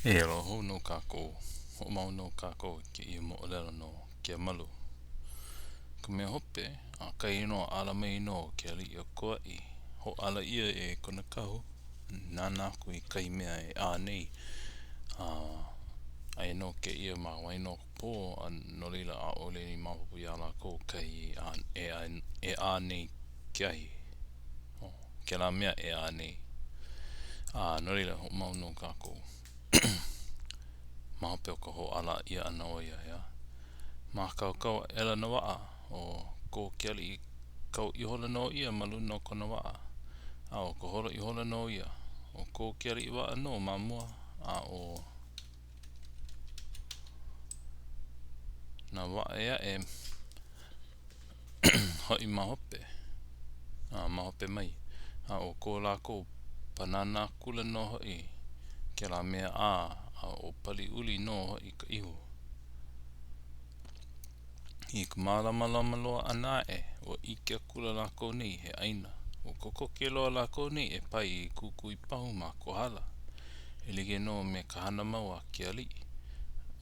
E aloha hou nō kākou. Hoʻomau nō kākou i kēia moʻolelo no Keamalu. Ka mea hope, ʻakahi nō a ala mai nō ke aliʻi o Kauaʻi. Hoʻāla ʻia e kona kahu, nānā aku i kahi mea e ʻā nei. A aia nō kēia ma waena o ka pō, a no laila ʻaʻole i maopopo iā lākou kahi e e ʻā nei ke ahi. Kēlā mea e ʻā nei. A no laila, hoʻomau nō kākou. Ma hope o ka hoʻāla ʻia ʻana o ia, ʻeā. Mākaukau aʻela nā waʻa ʻo ko ke aliʻi kau ihola nō ia ma luna o kona waʻa, a ʻo ka holo ihola nō ia. ʻO ko ke aliʻi waʻa nō ma mua, a ʻo nā waʻa ʻē aʻe hoʻi ma hope, a ma hope mai, a ʻo ko lākou pānānā akula nō hoʻi kēlā mea ʻā, a ʻo Paliuli nō hoʻi ka ihu. I ka mālamalama loa ʻana aʻe, ua ʻike akula lākou nei he ʻāina. Ua kokoke loa lākou nei e pae i kukui pahu ma Kohala, e like nō me ka hana mau a ke aliʻi,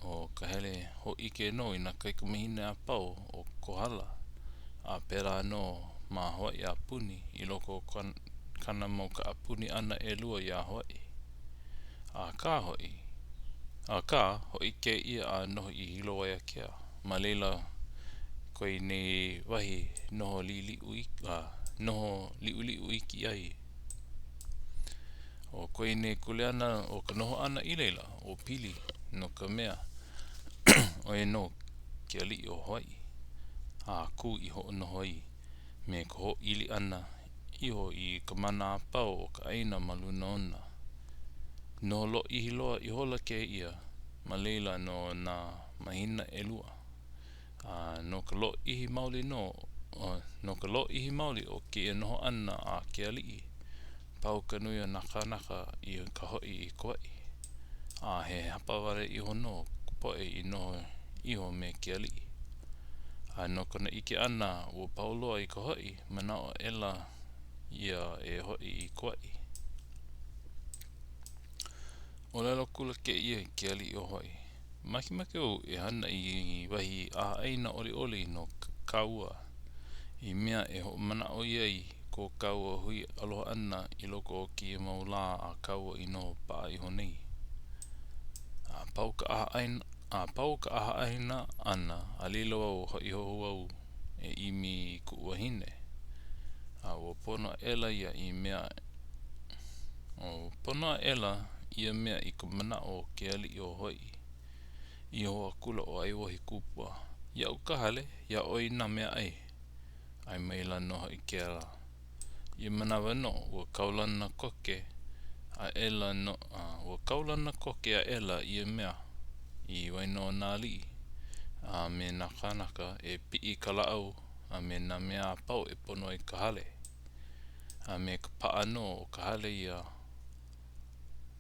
ʻo ka hele hōʻike nō i nā kaikamahine a pau o Kohala, a pēlā nō ma Hawaiʻi a puni, i loko o kāna mau kaʻapuni ʻana ʻelua iā Hawaiʻi. Akā hoʻi, akā, hoʻi kēia a noho i Hilo Waiākea. Ma laila koe nei wahi noho liʻiliʻu a noho liʻuliʻu iki ai. ʻO koe nei kuleana o ka noho ʻana i laila, ʻo Pili, no ka mea, ʻo ia nō ke aliʻi o Hawaiʻi, a Kū i hoʻonoho ai me ka hoʻoili ʻana iho i ka mana a pau o ka ʻāina ma luna ona. Noho lōʻihi loa ihola kēia ma laila no nā mahina ʻelua. A no ka lōʻihi maoli nō, no ka lōʻihi maoli o kēia noho ʻana a ke aliʻi, pau ka nui o nā kānaka i ka hoʻi i Kauaʻi, a he hapa wale iho nō ka poʻe i noho iho me ke aliʻi. A no kona ʻike ʻana ua pau loa i ka hoʻi, manaʻo aʻela ia e hoʻi i Kauaʻi. ʻŌlelo akula kēia i ke aliʻi o Hawaiʻi, Makemake au e hana i wahi ʻahaʻaina ʻoliʻoli no kāua, i mea e hoʻomanaʻo ai i ko kāua hui aloha ʻana i loko o kēia mau lā a kāua i noho paʻa iho nei. A pau ka ʻahaʻaina, a pau ka ʻahaʻaina ʻana, a laila wau hoʻi hou au e ʻimi i kuʻu wahine. A ua pono aʻela ia i mea, ua pono aʻela ia mea i ka manaʻo o ke aliʻi o Hawaiʻi. ʻĪ hou akula ʻo ʻAiwohikupua, Iaʻu ka hale, iā ʻoe nā meaʻai. ʻAe maila nō hoʻi kēlā. Ia manawa nō, ua kaulana koke aʻela nō, ua kaulana koke aʻela ia mea i waena o nā aliʻi a me nā kānaka e piʻi ka lāʻau a me nā mea a pau e pono ai ka hale, a me ka paʻa nō o ka hale ia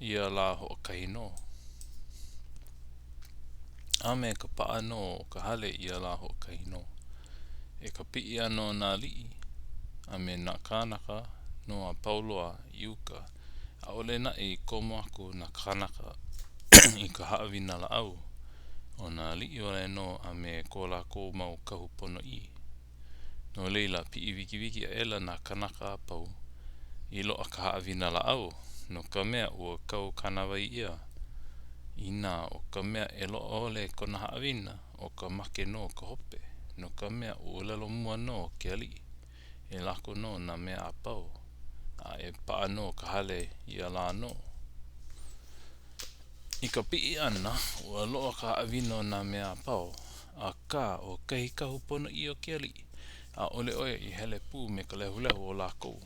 ia lā hoʻokahi nō. A me ka paʻa nō o ka hale ia lā hoʻokahi nō. I ka piʻi ʻana o nā aliʻi a me nā kānaka nō a pau loa i uka, ʻaʻole naʻe i komo aku nā kānaka i ka haʻawina lāʻau, ʻo nā aliʻi wale nō a me ko lākou mau kahu ponoʻī. No laila, piʻi wikiwiki aʻela nā kānaka a pau i loaʻa ka haʻawina lāʻau, no ka mea, ua kau kānāwai ʻia, inā ʻo ka mea e loaʻa ʻole kona haʻawina, ʻo ka make nō ka hope, no ka mea, ua ʻōlelo mua nō ke aliʻi, e lako nō nā mea a pau, a e paʻa nō ka hale ia lā nō. I ka piʻi ʻana, ua loaʻa ka haʻawina o nā mea a pau, akā, ʻo kahi kahu ponoʻī o ke aliʻi, ʻaʻole ʻo ia i hele pū me ka lehulehu o lākou.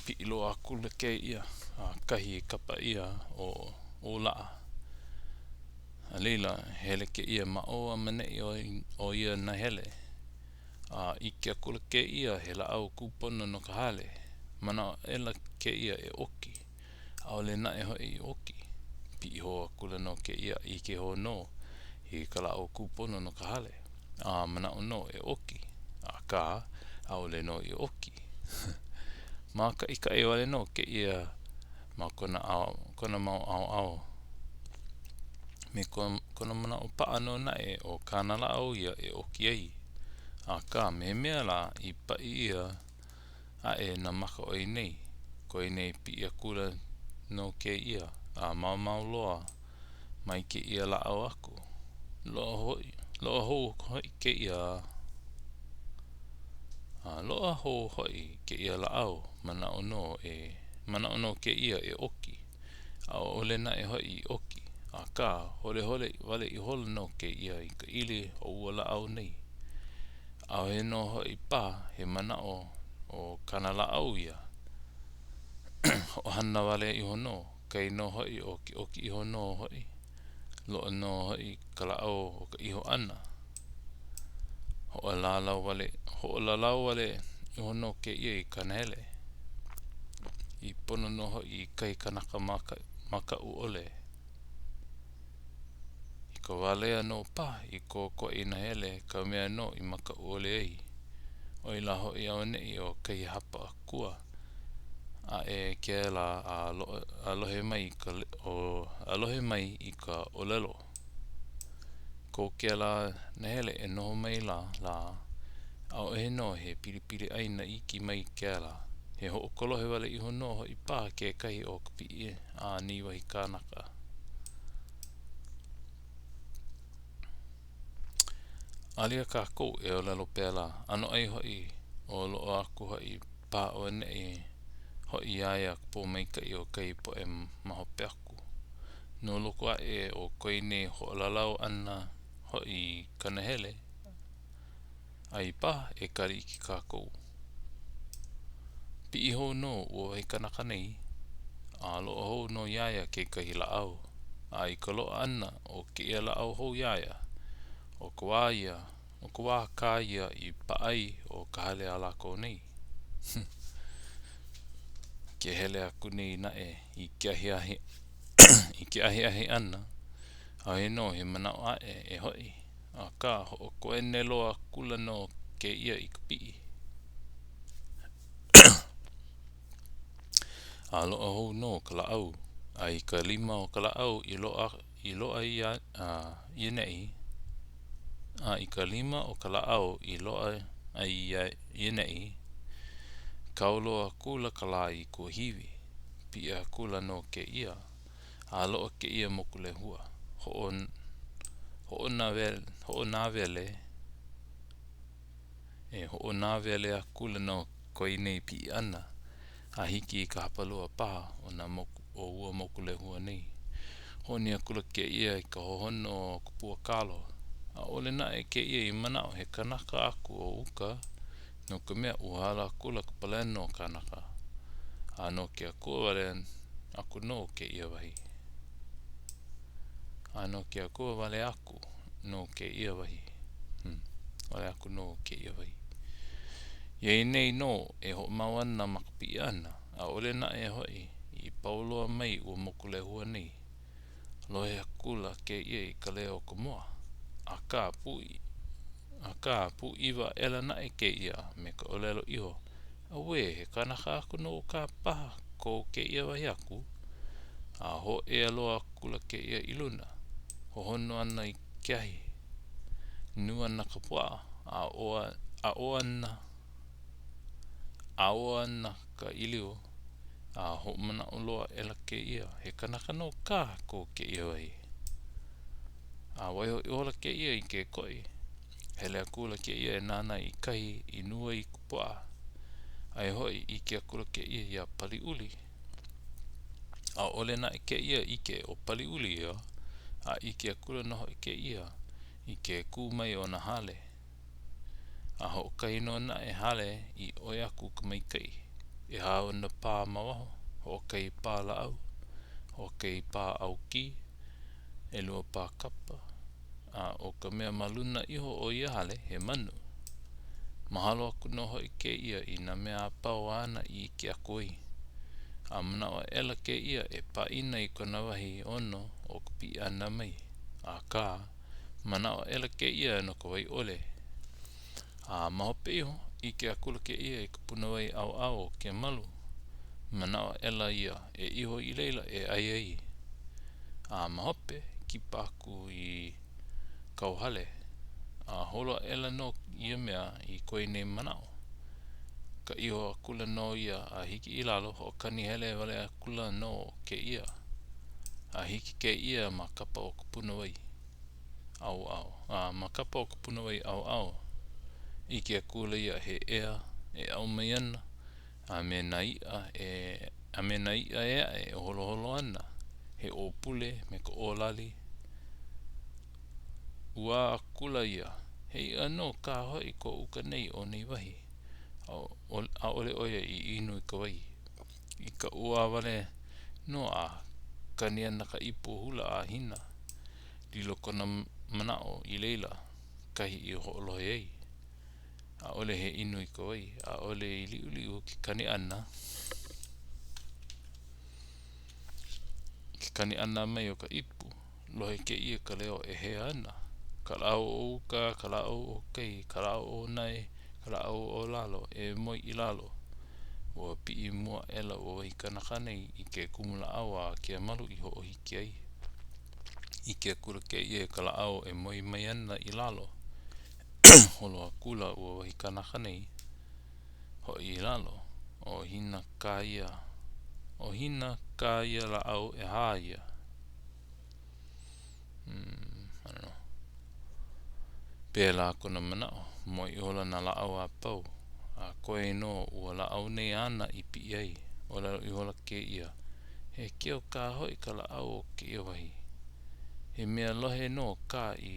Piʻi loa akula kēia a kahi i kapa ʻia ʻo ʻŌlaʻa. A laila, hele kēia ma ʻō a ma neʻi o ia nahele, a ʻike akula kēia he lāʻau kūpono no ka hale. Manaʻo aʻela kēia e ʻoki. ʻAʻole naʻe hoʻi i ʻoki. Piʻi hou akula nō kēia a ʻike hou nō i ka lāʻau kūpono no ka hale, a manaʻo nō e ʻoki, akā, ʻaʻole nō i ʻoki. Mākaʻikaʻi wale nō kēia ma kona kona mau ʻaoʻao. Me kona manaʻo paʻa nō naʻe ʻo kāna lāʻau ia e ʻoki ai. Akā, me he mea lā i paʻi ʻia aʻe nā maka o ia nei, koe nei piʻi akula nō kēia a maomao loa mai kēia lāʻau aku. Loaʻa hou hoʻi kēia a loaʻa hou hoʻi kēia lāʻau, manaʻo nō e manaʻo nō kēia e ʻoki. ʻAʻole naʻe hoʻi i ʻoki, akā, holehole wale ihola nō kēia i ka ʻili o ua lāʻau nei. ʻAʻohe nō hoʻi paha he manaʻo ʻo kāna lāʻau ia. Hoʻohana wale iho nō, kai nō hoʻi ʻo ke ʻoki iho nō hoʻi, loaʻa nō hoʻi ka lāʻau o ka iho ʻana. Hoʻolalau wale hoʻolalau wale iho nō kēia i ka nahele. I pono nō hoʻi i kahi kanaka makaʻu ʻole. I ka walea nō paha i ko koʻi nahele ka mea nō i makaʻu ʻole ai. ʻOi la hoʻi auaneʻi o kahi hapa akua aʻe kēlā a lohe mai i ka a lohe mai i ka ʻōlelo. Ko kēlā nahele e noho mai la lā, ʻaʻohe nō he pilipili ʻāina iki mai kēlā. He hoʻokolohe wale iho nō hoʻi paha kekahi o ka piʻi a nei wahi kanaka. Alia kākou e ʻōlelo pēlā, ʻanoʻai hoʻi o loaʻa aku hoʻi paha auaneʻi hoʻi iā ia ka pōmaikaʻi o kahi poʻe ma hope aku. No loko aʻe o ko ia nei hoʻolalau ʻana hoʻi i ka nahele, ai paha e kali iki kākou. Piʻi hou nō ua wahi kanaka nei, a loaʻa hou nō iā ia kekahi lāʻau. A i ka loaʻa ʻana o kēia lāʻau hou iā ia, ʻo ka wā ia, ʻo ka wā kā ia i paʻa ai ʻo ka hale a lākou nei. Ke hele aku nei naʻe i ke ahiahi i ke ahiahi ʻana, ʻaʻohe nō he manaʻo aʻe e hoʻi. Akā, hoʻokuene loa akula nō kēia i ka piʻi. A loaʻa hou nō ka lāʻau, a i ka lima o ka lāʻau i loaʻa i loaʻa ia i ʻaneʻi, a i ka lima o ka lāʻau i loaʻa ai i ʻaneʻi, kau loa akula ka lā i kuahiwi. Piʻi akula nō kēia, a loaʻa kēia moku lehua. Hoʻonāwele E hoʻonāwele akula nō ko ia nei piʻi ʻana a hiki i ka hapalua paha o nā moku o ua moku lehua nei. Honi akula kēia i ka hohonu o ka pua kalo. ʻAʻole naʻe kēia i manaʻo he kanaka aku o uka, no ka mea, ua hala akula ka palena o kānaka, a no ke akua wale aku nō kēia wahi. A no ke akua wale aku nō kēia wahi. Hmm. Wale aku nō kēia wahi. Iā ia nei nō e hoʻomau ana ma ka piʻi ʻana, ʻaʻole naʻe hoʻi i pau loa mai ua moku lehua nei. Lohe akula kēia i ka leo o ka moa, akā, akā, pūʻiwa aʻela naʻe kēia me ka ʻōlelo iho, Auē, he kanaka aku nō kā paha ko kēia wahi aku. A hōʻea loa akula kēia i luna, hohonu ana i ke ahi. Nū ana ka puaʻa, a ʻaʻo ana, ʻaoa ana ka ʻīlio, a hoʻomanaʻo loa aʻela kēia, he kanaka nō kā ko kēia wahi. A waiho ihola kēia i ke koʻi. Hele akula kēia e nānā i kahi i nū ai ka puaʻa. Aia hoʻi, ʻike akula kēia iā Paliuli. ʻAʻole naʻe kēia ʻike ʻo Paliuli ia, a ʻike akula nō hoʻi kēia i ke kū mai o nā hale. A hoʻokahi nō naʻe hale i ʻoi aku ka maikaʻi. ʻEhā ona pā ma waho, hoʻokahi pā lāʻau, hoʻokahi pā ʻaukī, ʻelua pā kapa, a ʻo ka mea ma luna iho o ia hale, he manu. Mahalo aku nō hoʻi kēia i nā mea a pau āna i ʻike aku ai. A manaʻo aʻela kēia e pāʻina i kona wahi ʻono o ka piʻi ʻana mai. Akā, manaʻo aʻela kēia no ka wai ʻole. A ma hope iho, ʻike akula kēia i ka punawai ʻaoʻao o ke malu. Manaʻo aʻela ia e iho i laila e ʻai ai. A ma hope, kipa aku i kauhale. A holo aʻela nō ia mea i ko ia nei manaʻo. Ka iho akula nō ia a hiki i lalo, hoʻokani hele wale akula nō kēia. A hiki kēia ma kapa o ka punawai ʻauʻau. A ma kapa o ka punawai ʻaoʻao, ʻike akula ia he ea e ʻau mai ana a me nā iʻa e a me nā iʻa ʻē aʻe e holoholo ana, he ʻōpule me ka ʻōlali. ʻUā akula ia, He iʻa nō kā hoʻi ko uka nei o nei wahi. ʻAʻole ʻo ia i inu i ka wai. I ka ʻuā wale nō a kani ana ka ipu hula a Hina, lilo kona manaʻo i laila, kahi i hoʻolohe ai. ʻAʻole he inu i ka wai, ʻaʻole i liʻuliʻu ke kani ʻana. Ke kani ʻana mai o ka ipu, lohe kēia i ka leo e hea ana, Ka lāʻau o uka, ka lāʻau o kai, ka lāʻau o nae, ka lāʻau o lalo, e moe i lalo. Ua piʻi mua aʻela ua wahi kanaka nei i ke kumulāʻau a Keamalu i hoʻohiki ai. ʻIke akula kēia i ka lāʻau e moe mai ana i lalo. Holo akula ua wahi kanaka nei hoʻi i lalo. ʻO Hina kā ia, ʻo Hina kā ia lāʻau ʻehā ia. Hmm, I don't know. Pēlā kona manaʻo, moe ihola nā lāʻau a pau, a koe nō ua lāʻau nei āna i piʻi ai. ʻŌlelo ihola kēia, He keu kā hoʻi ka lāʻau o kēia wahi. He mea lohe nō kā i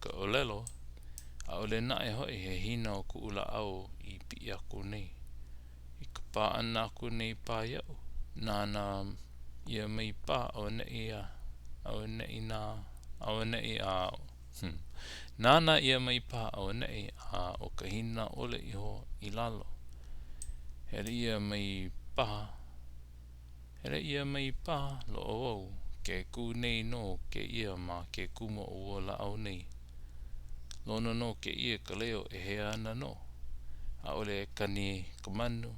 ka ʻōlelo, ʻaʻole naʻe hoʻi he hina o kuʻu lāʻau i piʻi aku nei. I ka pā ʻana aku nei paha iaʻu, nānā ʻia mai paha auaneʻi a auaneʻi nā auaneʻi a hmm nānā ʻia mai paha auaneʻi a ʻo ka hina ʻole iho i lalo. Hele ʻia mai paha Hele ʻia mai paha loʻo wau, ke kū nei nō kēia ma ke kumu o ua lāʻau nei. Lono nō kēia i ka leo e hea ana nō. ʻAʻole e kani ka manu,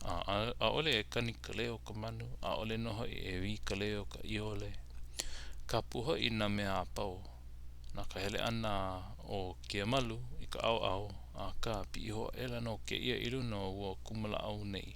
a ʻaʻole e kani ka leo o ka manu, ʻaʻole nō hoʻi e wī ka leo o ka ʻiole. Kapu hoʻi nā mea a pau. Na ka hele ʻana o Keamalu i ka ʻaoʻao, akā piʻi hou aʻela nō kēia i luna o ua kumulāʻau nei.